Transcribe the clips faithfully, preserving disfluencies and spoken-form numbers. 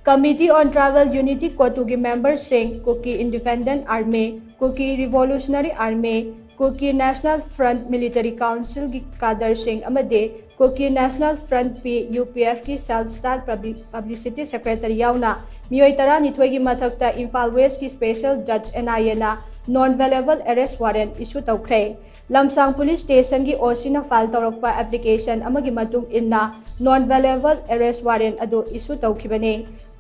Committee on Tribal Unity, ꯀꯣꯇꯨꯒꯤ ꯃꯦꯝꯕꯔꯁꯤꯡ, Kuki independent army, Kuki revolutionary army, Kuki national front military ꯀꯥꯎꯟꯁꯤꯜꯒꯤ ꯀꯥꯗꯔꯁꯤꯡ ꯑꯃꯗꯤ Kuki national front P, U P ꯑꯦꯐꯀꯤ ꯁꯦꯜꯐ ꯁ꯭ꯇꯥꯏꯜ ꯄꯕ꯭ꯂꯤ-, ꯄꯕ꯭ꯂꯤꯁꯤꯇꯤ ꯁꯦꯀ꯭ꯔꯦꯇꯔꯤ ꯌꯥꯎꯅ ꯃꯤꯑꯣꯏ ꯇꯔꯥꯅꯤꯊꯣꯏꯒꯤ ꯃꯊꯛꯇ ꯏꯝꯐꯥꯜ ꯋꯦꯁꯀꯤ ꯁ꯭ꯄꯦꯁꯦꯜ ꯖꯖ ꯑꯦꯟ ꯑꯥꯏ ꯑꯦꯅ ꯅꯣꯟ ꯕꯦꯂꯦꯕꯜ ꯑꯦꯔꯦꯁ ꯋꯥꯔꯦꯟꯠ ꯏꯁꯨ ꯇꯧꯈ꯭ꯔꯦ꯫ ꯂꯝꯁꯥꯡ ꯄꯨꯂꯤꯁ ꯁ꯭ꯇꯦꯁꯟꯒꯤ ꯑꯣ ꯁꯤꯅ ꯐꯥꯏꯜ ꯇꯧꯔꯛꯄ ꯑꯦꯄ꯭ꯂꯤꯀꯦꯁꯟ ꯑꯃꯒꯤ ꯃꯇꯨꯡ ꯏꯟꯅ ꯅꯣꯟ ꯕꯦꯂꯦꯕꯜ ꯑꯦꯔꯦꯁ ꯋꯥꯔꯦꯟꯠ ꯑꯗꯨ ꯏꯁꯨ ꯇꯧꯈꯤꯕꯅꯤ꯫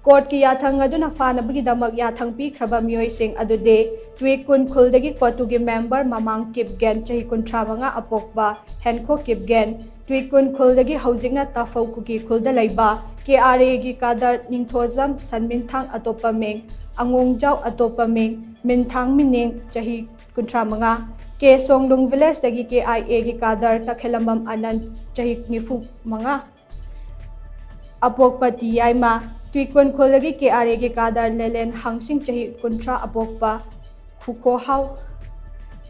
ꯀꯣꯔꯠꯀꯤ ꯌꯥꯊꯪ ꯑꯗꯨꯅ ꯐꯥꯅꯕꯒꯤꯗꯃꯛ ꯌꯥꯊꯪ ꯄꯤꯈ꯭ꯔꯕ ꯃꯤꯑꯣꯏꯁꯤꯡ ꯑꯗꯨꯗꯤ ꯇ꯭ꯋꯤꯀꯨꯟ ꯈꯨꯜꯗꯒꯤ ꯀꯣꯇꯨꯒꯤ ꯃꯦꯝꯕꯔ ꯃꯃꯥꯡ ꯀꯤꯞꯒꯦꯟ, ꯆꯍꯤ ꯀꯨꯟꯊ꯭ꯔꯥ ꯃꯉꯥ, ꯑꯄꯣꯛꯄ ꯍꯦꯟꯈꯣ ꯀꯤꯞꯒꯦꯟ, ꯇ꯭ꯋꯤꯀꯨꯟ ꯈꯨꯜꯗꯒꯤ ꯍꯧꯖꯤꯛꯅ ꯇꯥꯐꯧ ꯀꯨꯀꯤ ꯈꯨꯜꯗ ꯂꯩꯕ ꯀꯦ ꯑꯥꯔ ꯑꯦꯒꯤ ꯀꯥꯗꯔ ꯅꯤꯡꯊꯣꯖꯝ ꯁꯟꯃꯤꯟꯊꯥꯡ, ꯑꯇꯣꯞꯄ ꯃꯤꯡ ꯑꯉꯣꯡꯖꯥꯎ, ꯑꯇꯣꯞꯄ ꯃꯤꯡ ꯃꯤꯟꯊꯥꯡ ꯃꯤꯅꯤꯡ, ꯆꯍꯤ ꯀꯨꯟꯊ꯭ꯔꯥ ꯃꯉꯥ, ꯀꯦ ꯁꯣꯡꯂꯨꯡ ꯚꯤꯂꯦꯖꯇꯒꯤ ꯀꯦ ꯑꯥꯏ ꯑꯦꯒꯤ ꯀꯥꯗꯔ ꯇꯈꯦꯂꯝꯕꯝ ꯑꯅꯟ, ꯆꯍꯤ ꯅꯤꯐꯨ ꯃꯉꯥ, ꯑꯄꯣꯛꯄ ꯇꯤ ꯌꯥꯏꯃ, ꯇ꯭ꯋꯤꯀꯨꯟ ꯈꯨꯜꯗꯒꯤ ꯀꯦ ꯑꯥꯔ ꯑꯦꯒꯤ ꯀꯥꯗꯔ ꯂꯦꯂꯦꯟ ꯍꯥꯡꯁꯤꯡ, ꯆꯍꯤ ꯀꯨꯟꯊ꯭ꯔꯥ, ꯑꯄꯣꯛꯄ ꯈꯨꯈꯣꯍꯥꯎ,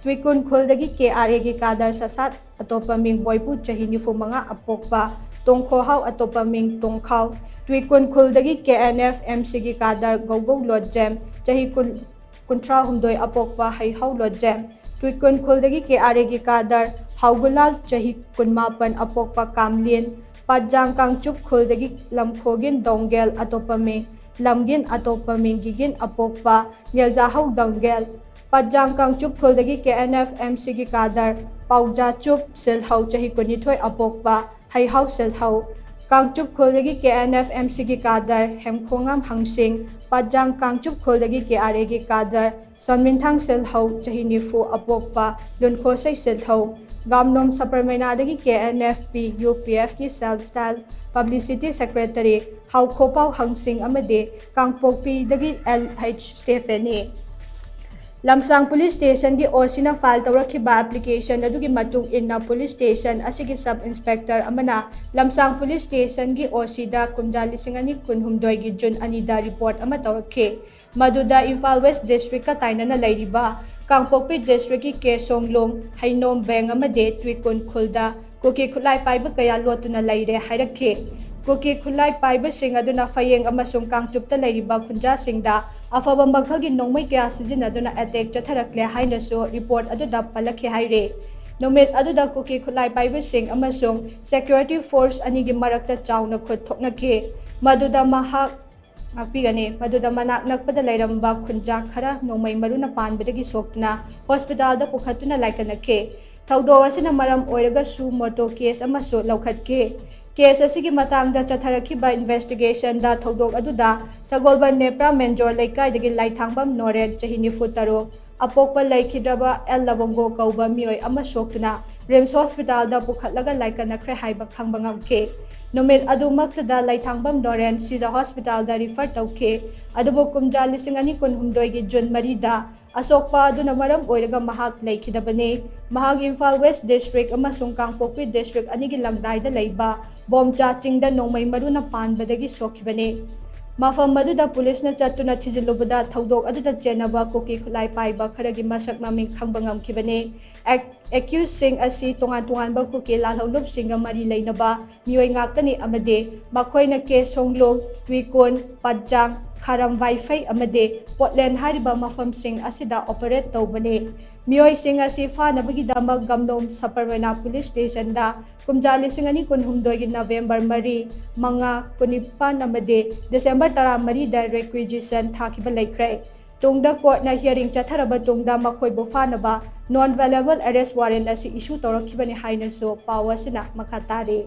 ꯇ꯭ꯋꯤꯀꯨꯟ ꯈꯨꯜꯗꯒꯤ ꯀꯦ ꯑꯥꯔ ꯑꯦꯒꯤ ꯀꯥꯗꯔ ꯁꯁꯥꯠ, ꯑꯇꯣꯞꯄ ꯃꯤꯡ ꯕꯣꯏꯄꯨ, ꯆꯍꯤ ꯅꯤꯐꯨ ꯃꯉꯥ, ꯑꯄꯣꯛꯄ ꯇꯣꯡꯈꯣꯍꯥꯎ, ꯑꯇꯣꯞꯄ ꯃꯤꯡ ꯇꯣꯡꯈꯥꯎ, ꯇ꯭ꯋꯤꯀꯨꯟ ꯈꯨꯜꯗꯒꯤ ꯀꯦ ꯑꯦꯟ ꯑꯦꯐ ꯑꯦꯝ ꯁꯤꯒꯤ ꯀꯥꯗꯔ ꯒꯧꯒꯧ ꯂꯣꯠꯖꯦꯝ, ꯆꯍꯤ ꯀꯨꯟ, ꯀꯨꯟꯊ꯭ꯔꯥ ꯍꯨꯝꯗꯣꯏ, ꯑꯄꯣꯛꯄ ꯍꯩꯍꯧ ꯂꯣꯠꯖꯦꯝ, ꯇ꯭ꯋꯤꯀꯨꯟ ꯈꯨꯜꯗꯒꯤ ꯀꯦ ꯑꯥꯔ ꯑꯦꯒꯤ ꯀꯥꯗꯔ ꯍꯥꯎꯒꯨꯂꯥꯜ, ꯆꯍꯤ ꯀꯨꯟꯃꯥꯄꯟ, ꯑꯄꯣꯛꯄ ꯀꯥꯝꯂꯤꯟ, ꯄꯥꯠꯖꯥꯡ ꯀꯥꯡꯆꯨꯞ ꯈꯨꯜꯗꯒꯤ ꯂꯝꯈꯣꯒꯤꯟ ꯗꯣꯡꯒꯦꯜ, ꯑꯇꯣꯞꯄ ꯃꯤꯡ ꯂꯝꯒꯤꯟ, ꯑꯇꯣꯞꯄ ꯃꯤꯡ ꯒꯤꯒꯤꯟ, ꯑꯄꯣꯛꯄ ꯉꯦꯜꯖꯥꯍꯧ ꯗꯣꯡꯒꯦꯜ, ꯄꯥꯠꯖꯥꯡ ꯀꯥꯡꯆꯨꯞ ꯈꯨꯜꯗꯒꯤ ꯀꯦ ꯑꯦꯟ ꯑꯦꯐ ꯑꯦꯝ ꯁꯤꯒꯤ ꯀꯥꯗꯔ ꯄꯥꯎꯖꯥꯆꯨꯞ ꯁꯤꯜꯍꯧ, ꯆꯍꯤ ꯀꯨꯟꯅꯤꯊꯣꯏ, ꯑꯄꯣꯛꯄ ꯍꯩꯍꯥꯎ ꯁꯤꯜꯍꯧ, ꯀꯥꯡꯆꯨꯞ ꯈꯨꯜꯗꯒꯤ ꯀꯦ ꯑꯦꯟ ꯑꯦꯐ ꯑꯦꯝ ꯁꯤꯒꯤ ꯀꯥꯗꯔ ꯍꯦꯝꯈꯣꯉꯥꯝ ꯍꯪꯁꯤꯡ, ꯄꯥꯠꯖꯥꯡ ꯀꯥꯡꯆꯨꯞ ꯈꯨꯜꯗꯒꯤ ꯀꯦ ꯑꯥꯔ ꯑꯦꯒꯤ ꯀꯥꯗꯔ ꯁꯟꯃꯤꯟꯊꯥꯡ ꯁꯤꯜꯍꯧ, ꯆꯍꯤ ꯅꯤꯐꯨ, ꯑꯄꯣꯛꯄ ꯂꯨꯟꯈꯣꯁꯩ ꯁꯤꯜꯍꯧ, ꯒꯥꯝꯅꯣꯝ ꯁꯄꯔꯃꯩꯅꯥꯗꯒꯤ K N F P U P ꯑꯦꯐꯀꯤ self style publicity secretary Haokhopao ꯍꯪꯁꯤꯡ ꯑꯃꯗꯤ ꯀꯥꯡꯄꯣꯛꯄꯤꯗꯒꯤ ꯑꯦꯜ ꯍꯩꯆ ꯁ꯭ꯇꯦꯐꯦꯅꯤ꯫ ꯂꯝꯁꯥꯡ ꯄꯨꯂꯤꯁ ꯁ꯭ꯇꯦꯁꯟꯒꯤ ꯑꯣ ꯁꯤꯅ ꯐꯥꯏꯜ ꯇꯧꯔꯛꯈꯤꯕ ꯑꯦꯄ꯭ꯂꯤꯀꯦꯁꯟ ꯑꯗꯨꯒꯤ ꯃꯇꯨꯡ ꯏꯟꯅ ꯄꯨꯂꯤꯁ ꯁ꯭ꯇꯦꯁꯟ ꯑꯁꯤꯒꯤ ꯁꯕ ꯏꯟꯁꯄꯦꯛꯇꯔ ꯑꯃꯅ ꯂꯝꯁꯥꯡ ꯄꯨꯂꯤꯁ ꯁ꯭ꯇꯦꯁꯟꯒꯤ ꯑꯣ ꯁꯤꯗ ꯀꯨꯝꯖꯥ ꯂꯤꯁꯤꯡ ꯑꯅꯤ ꯀꯨꯟꯍꯨꯝꯗꯣꯏꯒꯤ ꯖꯨꯟ ꯑꯅꯤꯗ ꯔꯤꯄꯣꯔꯠ ꯑꯃ ꯇꯧꯔꯛꯈꯤ꯫ ꯃꯗꯨꯗ ꯏꯝꯐꯥꯜ ꯋꯦꯁ ꯗꯤꯁꯇ꯭ꯔꯤꯛꯀ ꯇꯥꯏꯅꯅ ꯂꯩꯔꯤꯕ ꯀꯥꯡꯄꯣꯛꯄꯤ ꯗꯤꯁꯇ꯭ꯔꯤꯛꯀꯤ ꯀꯦ ꯁꯣꯡꯂꯣꯡ, ꯍꯩꯅꯣꯝ ꯕꯦꯡ ꯑꯃꯗꯤ ꯇ꯭ꯋꯤꯀꯨꯟ ꯈꯨꯜꯗ ꯀꯨꯀꯤ ꯈꯨꯠꯂꯥꯏ ꯄꯥꯏꯕ ꯀꯌꯥ ꯂꯣꯠꯇꯨꯅ ꯂꯩꯔꯦ ꯍꯥꯏꯔꯛꯈꯤ꯫ ꯀꯨꯀꯤ ꯈꯨꯠꯂꯥꯏ ꯄꯥꯏꯕꯁꯤꯡ ꯑꯗꯨꯅ ꯐꯌꯦꯡ ꯑꯃꯁꯨꯡ ꯀꯥꯡꯆꯨꯞꯇ ꯂꯩꯔꯤꯕ ꯈꯨꯟꯖꯥꯁꯤꯡꯗ ꯑꯐꯕ ꯃꯈꯜꯒꯤ ꯅꯣꯡꯃꯩ ꯀꯌꯥ ꯁꯤꯖꯤꯟꯅꯗꯨꯅ ꯑꯦꯇꯦꯛ ꯆꯠꯊꯔꯛꯂꯦ ꯍꯥꯏꯅꯁꯨ ꯔꯤꯄꯣꯔꯠ ꯑꯗꯨꯗ ꯄꯜꯂꯛꯈꯤ ꯍꯥꯏꯔꯤ꯫ ꯅꯨꯃꯤꯠ ꯑꯗꯨꯗ ꯀꯨꯀꯤ ꯈꯨꯠꯂꯥꯏ ꯄꯥꯏꯕꯁꯤꯡ ꯑꯃꯁꯨꯡ ꯁꯦꯀ꯭ꯌꯨꯔꯤꯇꯤ ꯐꯣꯔꯁ ꯑꯅꯤꯒꯤ ꯃꯔꯛꯇ ꯆꯥꯎꯅ ꯈꯨꯠ ꯊꯣꯛꯅꯈꯤ꯫ ꯃꯗꯨꯗ ꯃꯍꯥꯛ ꯉꯥꯛꯄꯤꯒꯅꯤ꯫ ꯃꯗꯨꯗ ꯃꯅꯥꯛ ꯅꯛꯄꯗ ꯂꯩꯔꯝꯕ ꯈꯨꯟꯖꯥ ꯈꯔ ꯅꯣꯡꯃꯩ ꯃꯔꯨꯅ ꯄꯥꯟꯕꯗꯒꯤ ꯁꯣꯛꯇꯨꯅ ꯍꯣꯁꯄꯤꯇꯥꯜꯗ ꯄꯨꯈꯠꯇꯨꯅ ꯂꯥꯏꯀꯠꯅꯈꯤ꯫ ꯊꯧꯗꯣꯛ ꯑꯁꯤꯅ ꯃꯔꯝ ꯑꯣꯏꯔꯒ ꯁꯨ ꯃꯣꯇꯣ ꯀꯦꯁ ꯑꯃꯁꯨ ꯂꯧꯈꯠꯈꯤ꯫ ꯀꯦꯁ ꯑꯁꯤꯒꯤ ꯃꯇꯥꯡꯗ ꯆꯠꯊꯔꯛꯈꯤꯕ ꯏꯟꯚꯦꯁꯇꯤꯒꯦꯁꯟꯗ ꯊꯧꯗꯣꯛ ꯑꯗꯨꯗ ꯁꯒꯣꯜꯕꯟ ꯅꯦꯄ꯭ꯔꯥ ꯃꯦꯟꯖꯣꯔ ꯂꯩꯀꯥꯏꯗꯒꯤ ꯂꯥꯏꯊꯥꯡꯕꯝ ꯅꯣꯔꯦꯟ, ꯆꯍꯤ ꯅꯤꯐꯨ ꯇꯔꯨꯛ, ꯑꯄꯣꯛꯄ ꯂꯩꯈꯤꯗ꯭ꯔꯕ ꯑꯦꯜ ꯂꯕꯣꯡꯒꯣ ꯀꯧꯕ ꯃꯤꯑꯣꯏ ꯑꯃ ꯁꯣꯛꯇꯨꯅ ꯔꯤꯝꯁ ꯍꯣꯁꯄꯤꯇꯥꯜꯗ ꯄꯨꯈꯠꯂꯒ ꯂꯥꯏꯀꯠꯅꯈ꯭ꯔꯦ ꯍꯥꯏꯕ ꯈꯪꯕ ꯉꯝꯈꯤ꯫ ꯅꯨꯃꯤꯠ ꯑꯗꯨꯃꯛꯇꯗ ꯂꯩꯊꯥꯡꯕꯝ ꯅꯣꯔꯦꯟ ꯁꯤꯖ ꯍꯣꯁꯄꯤꯇꯥꯜꯗ ꯔꯤꯐꯔ ꯇꯧꯈꯤ꯫ ꯑꯗꯨꯕꯨ ꯀꯨꯝꯖꯥ ꯂꯤꯁꯤꯡ ꯑꯅꯤ ꯀꯨꯟꯍꯨꯝꯗꯣꯏꯒꯤ ꯖꯨꯟ ꯃꯔꯤꯗ ꯑꯁꯣꯛꯄ ꯑꯗꯨꯅ ꯃꯔꯝ ꯑꯣꯏꯔꯒ ꯃꯍꯥꯛ ꯂꯩꯈꯤꯗꯕꯅꯤ꯫ ꯃꯍꯥꯛ ꯏꯝꯐꯥꯜ ꯋꯦꯁ ꯗꯤꯁꯇ꯭ꯔꯤꯛ ꯑꯃꯁꯨꯡ ꯀꯥꯡꯄꯣꯛꯄꯤ ꯗꯤꯁꯇ꯭ꯔꯤꯛ ꯑꯅꯤꯒꯤ ꯂꯝꯗꯥꯏꯗ ꯂꯩꯕ ꯕꯣꯝꯆꯥ ꯆꯤꯡꯗ ꯅꯣꯡꯃꯩ ꯃꯔꯨꯅ ꯄꯥꯟꯕꯗꯒꯤ ꯁꯣꯛꯈꯤꯕꯅꯤ꯫ ꯃꯐꯝ ꯑꯗꯨꯗ ꯄꯨꯂꯤꯁꯅ ꯆꯠꯇꯨꯅ ꯊꯤꯖꯤꯜꯂꯨꯕꯗ ꯊꯧꯗꯣꯛ ꯑꯗꯨꯗ ꯆꯦꯟꯅꯕ ꯀꯨꯀꯤ ꯈꯨꯠꯂꯥꯏ ꯄꯥꯏꯕ ꯈꯔꯒꯤ ꯃꯁꯛ ꯃꯃꯤꯡ ꯈꯪꯕ ꯉꯝꯈꯤꯕꯅꯤ꯫ ꯑꯦꯛ-, ꯑꯦꯀ꯭ꯌꯨꯁꯁꯤꯡ ꯑꯁꯤ ꯇꯣꯉꯥꯟ ꯇꯣꯉꯥꯟꯕ ꯀꯨꯀꯤ ꯂꯥꯜꯍꯧꯂꯨꯞꯁꯤꯡꯒ ꯃꯔꯤ ꯂꯩꯅꯕ ꯃꯤꯑꯣꯏ ꯉꯥꯛꯇꯅꯤ ꯑꯃꯗꯤ ꯃꯈꯣꯏꯅ ꯀꯦ ꯁꯣꯡꯂꯨꯡ, ꯋꯤꯀꯣꯟ, ꯄꯠꯖꯥꯡ, ꯈꯥꯔꯝ ꯋꯥꯏꯐꯩ ꯑꯃꯗꯤ ꯄꯣꯠꯂꯦꯟ ꯍꯥꯏꯔꯤꯕ ꯃꯐꯝꯁꯤꯡ ꯑꯁꯤꯗ ꯑꯣꯄꯔꯦꯠ ꯇꯧꯕꯅꯤ꯫ ꯃꯤꯑꯣꯏꯁꯤꯡ ꯑꯁꯤ ꯐꯥꯅꯕꯒꯤꯗꯃꯛ ꯒꯝꯂꯣꯡ ꯁꯕꯔꯃꯅꯥ ꯄꯨꯂꯤꯁ ꯁ꯭ꯇꯦꯁꯟꯗ ꯀꯨꯝꯖꯥ ꯂꯤꯁꯤꯡ ꯑꯅꯤ ꯀꯨꯟꯍꯨꯝꯗꯣꯏꯒꯤ ꯅꯕꯦꯝꯕꯔ ꯃꯔꯤ, ꯃꯉꯥ, ꯀꯨꯟꯅꯤꯄꯥꯟ ꯑꯃꯗꯤ ꯗꯤꯁꯦꯝꯕꯔ ꯇꯔꯥꯃꯔꯤꯗ ꯔꯤꯀ꯭ꯋꯤꯖꯤꯁꯟ ꯊꯥꯈꯤꯕ ꯂꯩꯈ꯭ꯔꯦ꯫ ꯇꯨꯡꯗ ꯀꯣꯔꯠꯅ ꯍꯤꯌꯔꯤꯡ ꯆꯠꯊꯔꯕ ꯇꯨꯡꯗ ꯃꯈꯣꯏꯕꯨ ꯐꯥꯅꯕ ꯅꯣꯟ ꯕꯦꯂꯦꯕꯜ ꯑꯦꯔꯦꯁ ꯋꯥꯔꯦꯟ ꯑꯁꯤ ꯏꯁꯨ ꯇꯧꯔꯛꯈꯤꯕꯅꯤ ꯍꯥꯏꯅꯁꯨ ꯄꯥꯎ ꯑꯁꯤꯅ ꯃꯈꯥ ꯇꯥꯔꯤ꯫